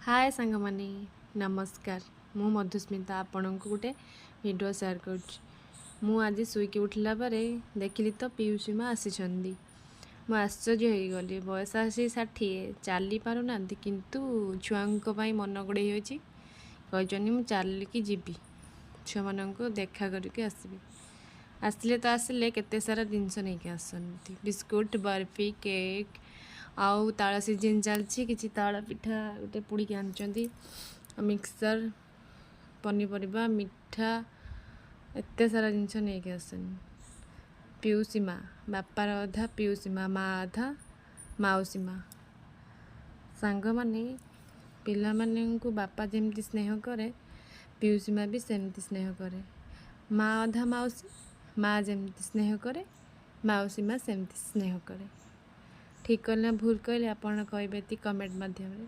ହାଏ ସାଙ୍ଗମାନେ, ନମସ୍କାର। ମୁଁ ମଧୁସ୍ମିତା ଆପଣଙ୍କୁ ଗୋଟେ ଭିଡ଼ିଓ ସେୟାର କରୁଛି। ମୁଁ ଆଜି ଶୋଇକି ଉଠିଲା ପରେ ଦେଖିଲି ତ ପିଉସୀ ମା ଆସିଛନ୍ତି। ମୁଁ ଆଶ୍ଚର୍ଯ୍ୟ ହେଇଗଲି। ବୟସ ଆସି 60, ଚାଲି ପାରୁନାହାନ୍ତି, କିନ୍ତୁ ଛୁଆଙ୍କ ପାଇଁ ମନ ଗୋଡ଼େଇ ହୋଇଛି। କହିଛନ୍ତି, ମୁଁ ଚାଲିକି ଯିବି, ଛୁଆମାନଙ୍କୁ ଦେଖା କରିକି ଆସିବି। ଆସିଲେ ତ ଆସିଲେ, କେତେ ସାରା ଜିନିଷ ନେଇକି ଆସନ୍ତି, ବିସ୍କୁଟ, ବର୍ଫି, କେକ୍। ଆଉ ତାଳ ସିଜିନ୍ ଚାଲିଛି, କିଛି ତାଳ ପିଠା ଗୋଟେ ପୋଡ଼ିକି ଆଣିଛନ୍ତି, ମିକ୍ସଚର୍, ପନିପରିବା, ମିଠା, ଏତେ ସାରା ଜିନିଷ ନେଇକି ଆସନ୍ତି। ପିଉସୀ ମା ବାପାର ଅଧା ପିଉସୀ ମା, ମା ଅଧା ମାଉସୀ ମା। ସାଙ୍ଗମାନେ, ପିଲାମାନଙ୍କୁ ବାପା ଯେମିତି ସ୍ନେହ କରେ, ପିଉସୀ ମା ବି ସେମିତି ସ୍ନେହ କରେ। ମା ଅଧା ମାଉସୀ ମା ଯେମିତି ସ୍ନେହ କରେ, ମାଉସୀ ମା ସେମିତି ସ୍ନେହ କରେ। ଠିକ୍ କହିଲି ନା ଭୁଲ କହିଲେ, ଆପଣ କହିବେ କମେଣ୍ଟ ମାଧ୍ୟମରେ।